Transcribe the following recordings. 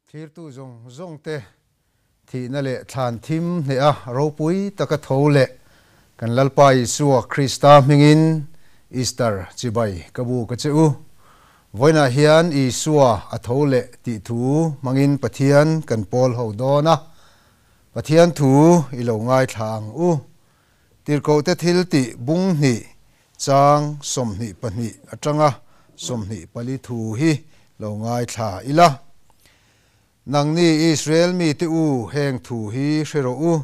Thlirtu zawng zawngte thihna leh thlan thim hneha ropui taka tho leh kan Lalpa Isua Krista hmingin Easter chibai ka bu ka che u. Vawiinah hian Isua a tho leh tih thu hmangin Pathian kan pawl ho dawn a, Pathian thu i lo ngaithla ang u. Tirhkohte thil tih bung hnih chang 22 atanga 24 thu hi lo ngaithla ila. Nangni Israel mite u heng thu hi hre rawh u.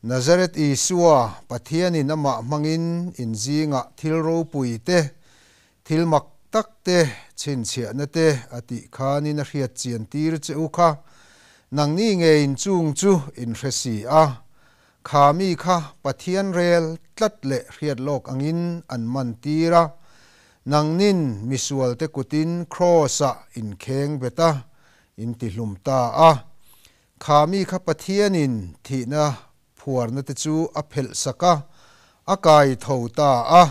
Nazareth Isua Pathianin amah hmangin in zingah thil ropui te, thil mak tak te, chhinchhiahna te a tih khanin a hriat chian tir che u kha. Nangni ngeiin chung chu in hre si a. Kha mi kha Pathian rel tlat leh hriat lawk angin an man tir a. Nangnin misualte kutin Kraws-ah in kheng bet a, in tihlum ta a. Kha mi kha Pathianin thihna phuarna te chu a phelh sak a, a kai tho ta a,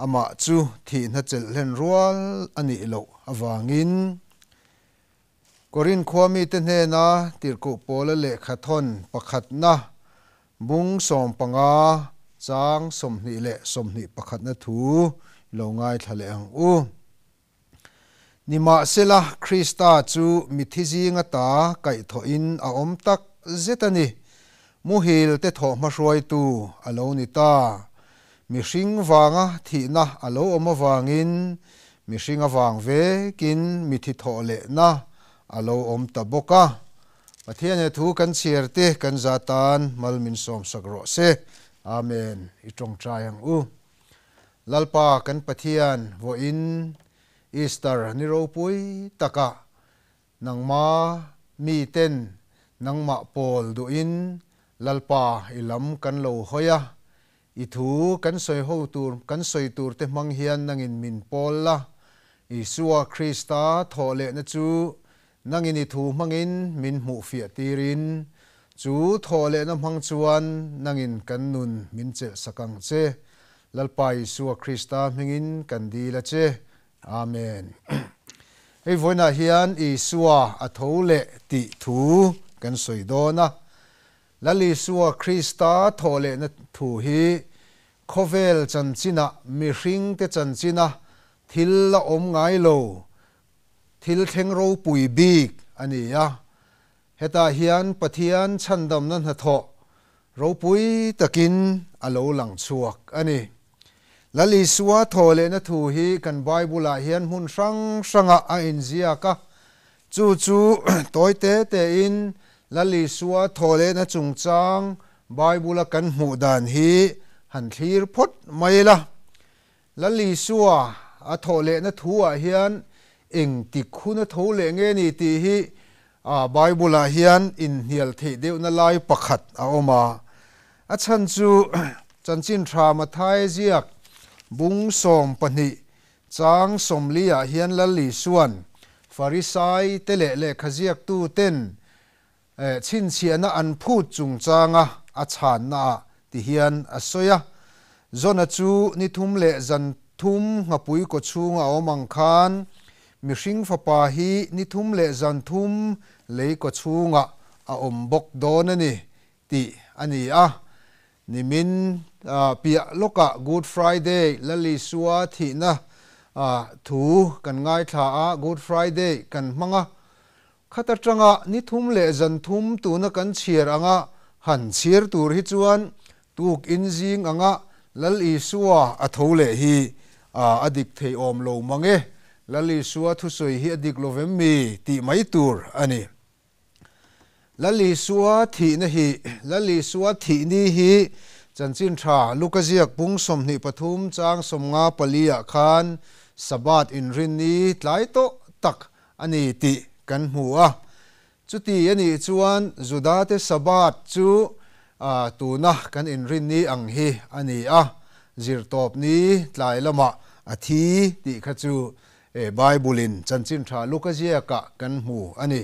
amah chu thihna chelh hlen rual a nih loh avangin. Korin khua mite hnena tirhkoh pawla lehkha thawn pakhatna bung 15 chang 20 leh 21na thu i lo ngaithla leh ang u. Nimahsela, Krista chu mithi zinga ta kaihthawhin a awm tak zet a ni. Muhil te thawh hmahruaitu a lo ni ta. Mihring vanga thihna a lo awm avangin mihring avang vekin mithi thawh lehna a lo awm ta bawk a. Pathian he thu kan chhiar te kan za tan mal min sawmsak rawh se. Amen. I tawngtai ang u. Lalpa kan Pathian vawiin Easter ni ropui takah nangma miten nangmah pawl duhin Lalpa i lam kan lo hawi a, i thu kan sawi ho tur kan sawi tur te hmang hian nangin min pawl la, Isua Krista thawh lehna chu nangin i thu hmangin min hmuh fiah tirin, chu thawh lehna hmang chuan nangin kan nun min chelh sak ang che. Lalpa Isua Krista hmingin kan dil a che. Amen. Hei vawiinah hian Isua a tho leh tih thu kan sawi dawn a. Lal Isua Krista thawh lehna thu hi khawvel chanchinah, mihringte chanchina thil la awm ngai lo, thil thleng ropui bik a ni a. Hetah hian Pathian chhandamna hnathawh ropui takin a lo lang chhuak a ni. Lal Isua thawh lehna thu hi kan Bible-ah hian hmun hrang hrangah a inziak a. Chu chu tawi te tein Lal Isua thawh lehna chungchang Bible-a kan hmuh dan hi han thlir phawt mai la. Lal Isua a thawh lehna thu-ah hian engtik hun a tho leh nge ni tih hi Bible-ah hian inhnial theih deuhna lai pakhat a awm a. A chhan chu Chanchin Tha Mathai ziak bung 12 chang 40-ah hian Lal Isua'n Farisai te leh lehkha ziaktu ten chhinchhiahna an phut chungchanga a chhannaah ti hian a sawi a. Jona chu ni thum leh zan thum nghapui kaw chhunga a awm ang khan mihring fapa hi ni thum leh zan thum lei kaw chhungah a awm bawk dawn a ni tih a ni a. Nimin piah lawkah Good Friday Lal Isua thihna thu kan ngaithla a, Good Friday kan hmang a. Khat atanga ni thum leh zan thum tuna kan chhiar anga han chhiar tur hi chuan tuk in zing anga Lal Isua a tho leh hi a dik thei awm lo mang e, Lal Isua thusawi hi a dik lo vem mi tih mai tur a ni. Lal Isua thihna hi Lal Isua thih ni hi Chanchin Tha Luka ziak pung 23 chang 54 ah khan Sabbath inrinni tlai tawh tak a ni tih kan hmu a. Chuti a nih chuan Judate Sabbath chu tuna kan inrinni ang hi a ni a, zirtawpni tlai lamah a thi tih kha chu Bible-in Chanchin Tha Luka ziakah kan hmu a ni.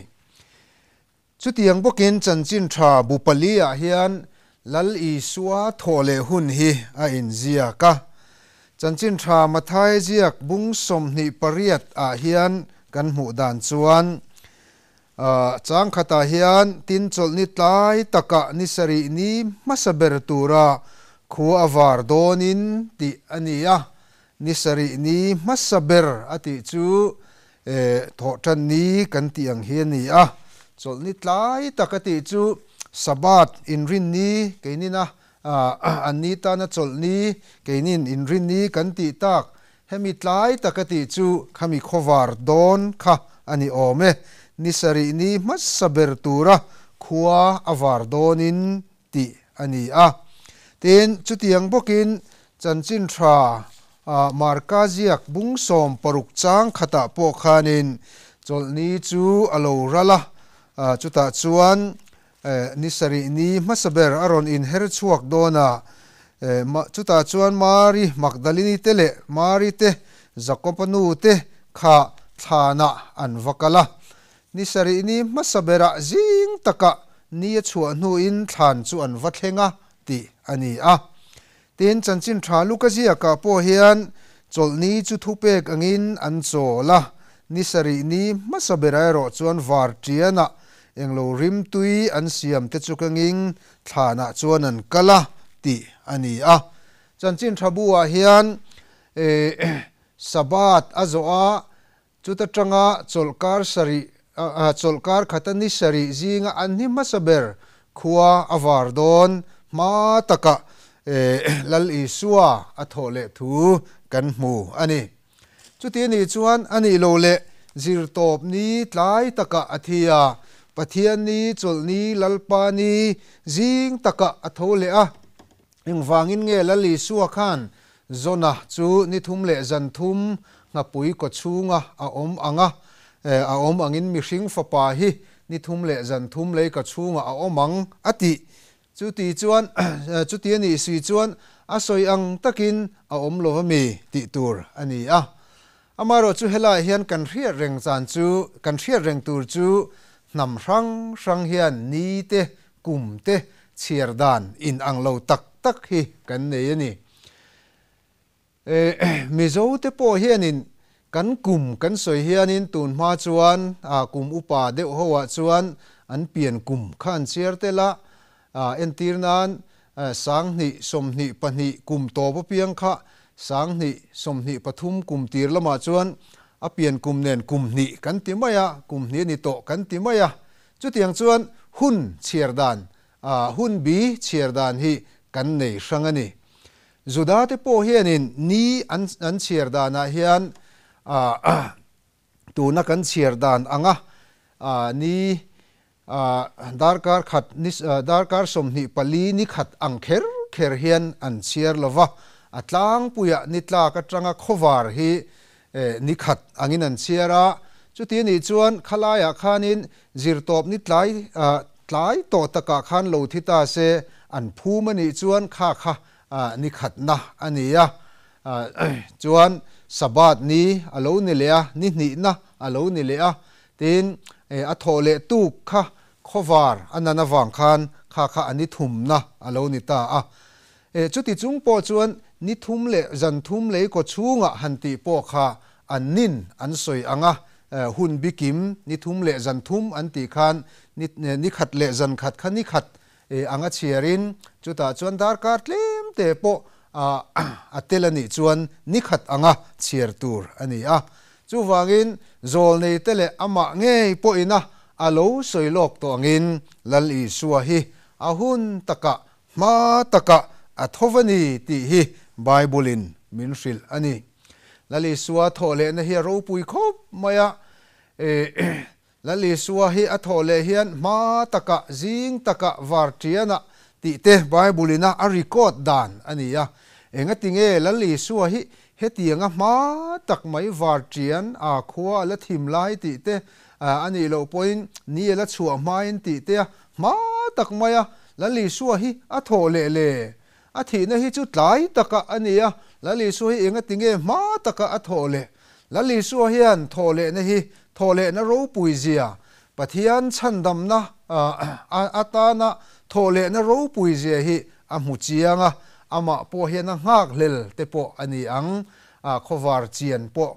Chutiang bawkin Chanchin Tha bu pali-ah hian Lal Isua thawh leh hun hi a inziak a. Chanchin Tha Mathai ziak bung 28-ah hian kan hmuh dan chuan. Chang khatah hian tin chawlhni tlai takah ni sarih ni hmasa ber tura khua a var dawnin tih a ni a. Ni sarih ni hmasa ber a tih chu thawhtan ni kan tih ang hi a ni a. Chawlhni tlai tak a tih chu Sabbath inrinni keinina Anni tana chawlhni, keinin inrinni kan tih tak, hemi tlai taka tih chu khami khawvar dawn kha a ni awm e. Ni sarih ni hmasa ber tura khua a var dawnin tih a ni a. Tin, chutiang bawkin chanchin tha Marka ziak bung 16 chang khatah pawh khanin chawlhni chu a lo ral a, chutah chuan Ni sarih ni hmasa ber a rawn inher chhuak dawn a, chutah chuan Mari Magdalini te leh Mari te, Jakoba nu te kha thlanah an va kal a. Ni sarih ni hmasa berah zing takah ni a chhuah hnuin thlan chu an va thleng a tih a ni a. Tin, chanchin tha Luka ziakah pawh hian chawlhni chu thupek angin an chawl a, ni sarih ni hmasa berah erawh chuan vartianah englo rimtui an siam te chu kengin thlanah chuan an kal a tih a ni a. Chanchin tha bu-ah hian Sabbath a zawh a, Chuta tanga chawlhkar sarih chawlhkar khata ni sarih zinga an hni hmasa ber khua a var dawn hma takah Lal Isua a thawh leh thu kan hmu a ni. Chuti anih chuan a nih loh leh zirtawp ni tlai takah a thi a, Pathian ni, chawlhni, Lalpa ni zing takah a tho leh a. Engvangin nge Lal Isua khan Jona chu ni thum leh zan thum nghapui kaw chhunga a awm ang a, a awm angin mihring fapa hi ni thum leh zan thum lei kaw chhungah a awm ang a tih. Chuti chuan, chuti a nih si chuan a sawi ang takin a awm lo a mi tih tur a ni a. Amaherawh chu helaiah hian kan hriat reng chan chu, kan hriat reng tur chu hnam hrang hrang hian ni te, kum te chhiar dan inang lo tak tak hi kan nei a ni. Mizo te pawh hianin kan kum kan sawi hianin tun hma chuan kum upa deuh ho ah chuan an pian kum kha an chhiar tel a, entir nan 2022 kum tawp apiang kha 2023 kum tir lamah chuan a pian kum nen kum hnih kan ti mai a, kum hnih a ni tawh kan ti mai a. Chutiang chuan hun chhiar dan Hun bi chhiar dan hi kan nei hrang a ni. Juda te pawh hianin ni an an chhiar danah hian tuna kan chhiar dan anga ni darkar khat ni darkar 24 ni khat ang kher kher hian an chhiar lo va, a tlangpuiah ni tlak atanga khawvar hi ni khat angin an chhiar a. Chuti anih chuan khalaiah khanin zirtawp ni tlai Tlai tawh takah khan lo thi ta se, an phum a nih chuan kha kha ni khatna a ni a. Chuan Sabbath ni a lo ni leh a, ni hnihna a lo ni leh a. Tin, a thawh leh tuk kha khawvar a nan avang khan kha kha a ni thumna a lo ni ta a. Chuti chung pawh chuan ni thum leh zan thum lei kaw chhungah han tih pawh kha an nin an sawi ang a, hun bikim ni thum leh zan thum an tih khan ni khat leh zan khat kha ni khat anga chhiarin chutah chuan darkar tlem te pawh a tel a nih chuan ni khat anga chhiar tur a ni a. Chuvangin zawlneite leh amah ngei pawhina a lo sawi lawk tawh angin Lal Isua hi a hun takah Hma takah a tho va ni tih hi Bible-in min hrilh a ni. Lal Isua thawh lehna hi a ropui khawp mai a. Lal Isua hi a thawh leh hian hma takah, zing takah, vartianah tih te Bible-in a a record dan a ni a. Engati nge Lal Isua hi hetianga hma tak mai vartian a khua a la thim lai tih te a nih loh pawhin ni a la chhuah hmain tih te a hma tak mai a Lal Isua hi a thawh leh le. A thihna hi chu tlai takah a ni a, Lal Isua hi enga tinge hma takah a thawh leh? Lal Isua hian thawh lehna hi thawh lehna ropui zia, Pathian chhandamna atana thawh lehna ropui zia hi a hmu chiang a, amah pawh hian a nghak hlel te pawh a ni ang. Khawvar chian pawh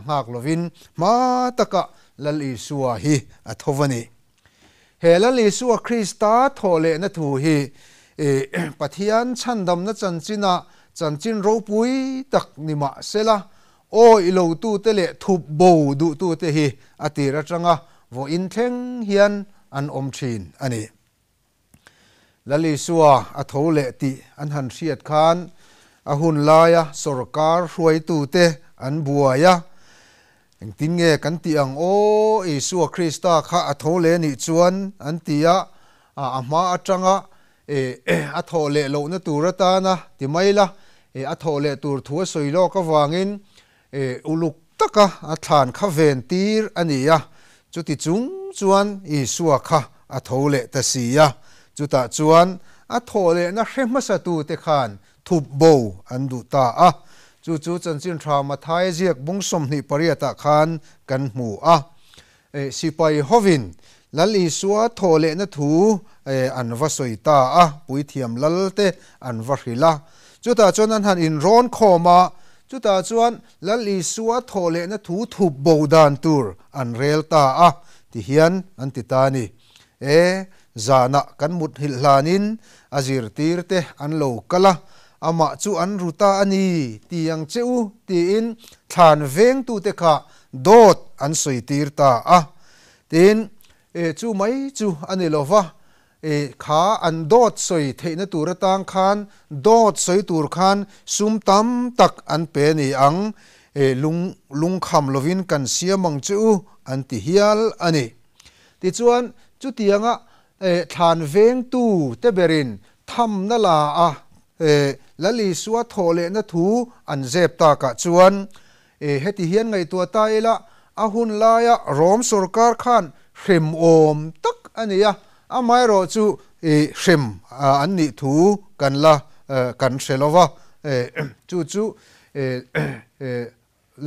nghak lovin hma takah Lal Isua hi a tho va ni. He Lal Isua Krista thawhlehna thu hi Pathian chhandamna chanchina chanchin ropui tak ni mah sela, awih lotute leh thup bo duhtute hi a tir atanga vawiin thleng hian an awm thin a ni. Lal Isua a tho leh tih an han hriat khan a hun laia sawrkar hruaitute an buai a, Engtin nge kan tih ang aw, Isua Krista kha a tho leh nih chuan an ti a, a hma atanga a thawh leh lohna tur atana ti mai la, a thawh leh tur thu a sawi lawk avangin Uluk taka a thlan kha ven tir a ni a, chuti chung chuan Isua kha a tho leh ta si a. Chutah chuan a thawh lehna hre hmasatute khan thup bo an duh ta a. Chu chu Chanchin Tha Mathaia ziak bung 28 ah khan kan hmu a. Sipai hovin Lal Isua thawh lehna thu an va sawi ta a, puithiam Lalte an va hrilh a. Chutah chuan an han inrawn khawm a, chutah chuan Lal Isua thawh lehna thu thup bo dan tur an rel ta a, tihian an ti ta a ni. E, zanah kan mut nghilh hlanin a zirtirte an lo kal a, amah chu an ru ta a ni, ti ang che u, tiin thlan vengtute kha Dawt an sawi tir ta a, tin, e, chu mai chu a ni lo va, e, kha an dawt sawi theihna tur atang khan dawt sawi tur khan sum tam tak an pe ni ang, e, lung, lungkham lovin kan siam ang che u, an ti hial a ni. Tichuan, chutianga, e, thlan vengtu te berin thamna la a, e, Lal Isua thawh lehna thu an zep takah chuan, E, heti hian ngaihtuah ta ila, a hun laia Rom sorkar khan hrem awm tak a ni a, amaherawh chu e, hrem an nih thu kan la kan hre lo va, e, chu chu e, e,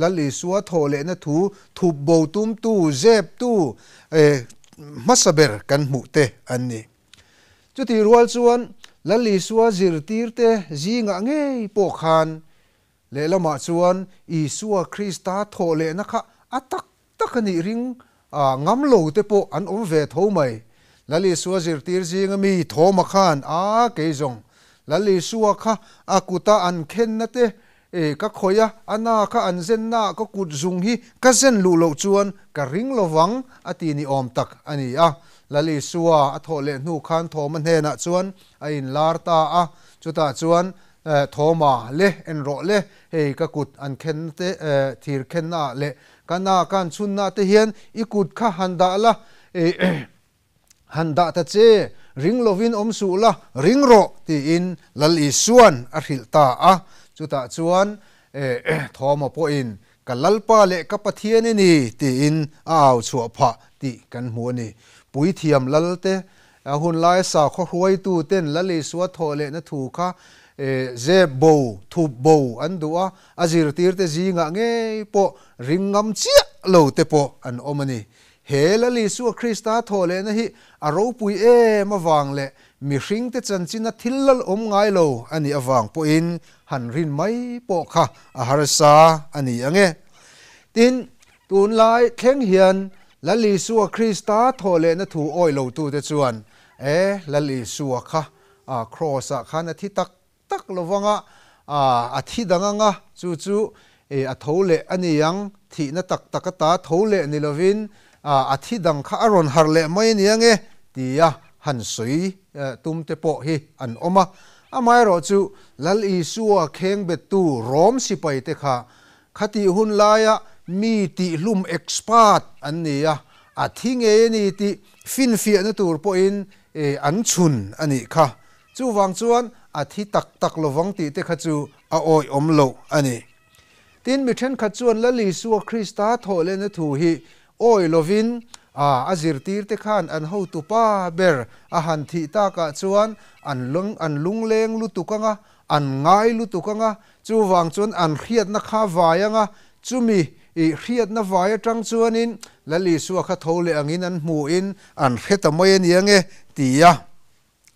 Lal Isua thawh lehna thu thup bo tumtu, zeptu, e, hmasa ber kan hmuh te an ni. Chutih rual chuan Lal Isua zirtirte zingah ngei pawh khan Lehlamah chuan Isua Krista thawh lehna kha a tak tak a nih ring a, ngam lo te pawh an awm ve tho mai. Lal Isua zirtir zinga mi Thoma khan, A, kei zawng, Lal Isua kha a kuta an khenna te e, ka khawih a, a na kha an zenna ah ka kut zung hi ka zen luh loh chuan ka ring lo vang, a ti ni awm tak a ni a. Lal Isua a thawh leh hnu khan Thoma hnenah chuan a inlar ta a, chutah chuan Thawma le en rawh le, hei ka kut an khen te thir khenna ah leh ka na ka an chhunna ah te hian i kut kha han dah la, han dah ta che, ring lovin awm suh la, ring rawh tiin Lal Isuan a hrilh ta a. Chutah chuan Thawma pawhin ka Lalpa leh ka Pathian i ni tiin a au chhuah phah tih kan hmu a ni. Puithiam Lalte A hun laia sakhaw hruaitu ten Lal Isua thawh lehna thu kha zep bo, thup bo an duh a, a zirtirte zingah ngei pawh ring ngam chiah lo te pawh an awm a ni. He Lal Isua Krista thawh lehna hi a ropui em avang leh mihringte chanchina thil lal awm ngai lo a nih avang pawhin han rin mai pawh kha a harsa a ni ang e. Tin, Tunlai thleng hian Lal Isua Krista thawh lehna thu awih lotute chuan, E, Lal Isua kha Kraws-ah khan a thi tak tak lo vang a, a thi dang ang a, chu chu a tho leh a ni ang, thihna tak tak ata tho leh ni lovin a thi dang kha a rawn harh leh mai a ni ang e, tia han sawi tumte pawh hi an awm a. Amaherawhchu, Lal Isua khengbettu Rom sipaite kha Khatih hun laia mi tihhlum expert an ni a, a thi ngei a ni tih finfiahna tur pawhin an chhun a nih kha. Chuvang chuan a thi tak tak lovang tih te kha chu a awihawm loh a ni. Tin, mi thenkhat chuan Lal Isua Krista thawhlehna thu hi awih lovin a zirtirte khan an hotupa ber a han thih takah chuan an lungleng lutuk anga, an ngai lutuk anga, Chuvang chuan an hriatna kha vai anga, chumi i hriatna vai atang chuanin Lal Isua kha tho leh angin an hmuhin an hre ta mai a ni ange tia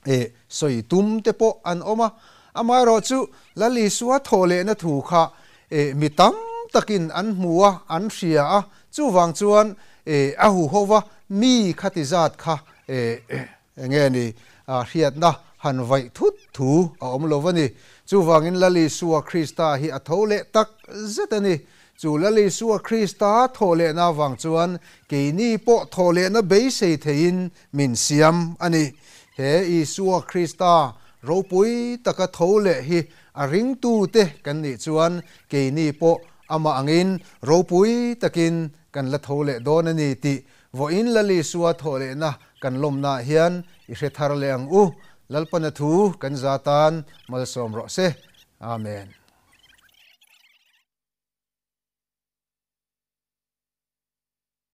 i sawi tum te pawh an awm a. Amaherawh chu Lal Isua thawh lehna thu kha i mi tam takin an hmu a, an hria a, chuvang chuan a huhova mi khati zat kha enge ni hriatna han vaih thut thu a awm lo a ni. Chuvangin Lal Isua Krista hi a tho leh tak zet a ni. Chu Lal Isua Krista thawh lehna avang chuan keini pawh thawh lehna beisei theiin min siam a ni. He Isua Krista ropui taka tho leh hi a ringtute kan nih chuan keini pawh amah angin ropui takin kan la tho leh dawn a ni tih vawiin Lal Isua thawh lehna kan lawmnaah hian i hre thar leh ang u. Lalpana thu kan za tan malsawm rawh se. Amen.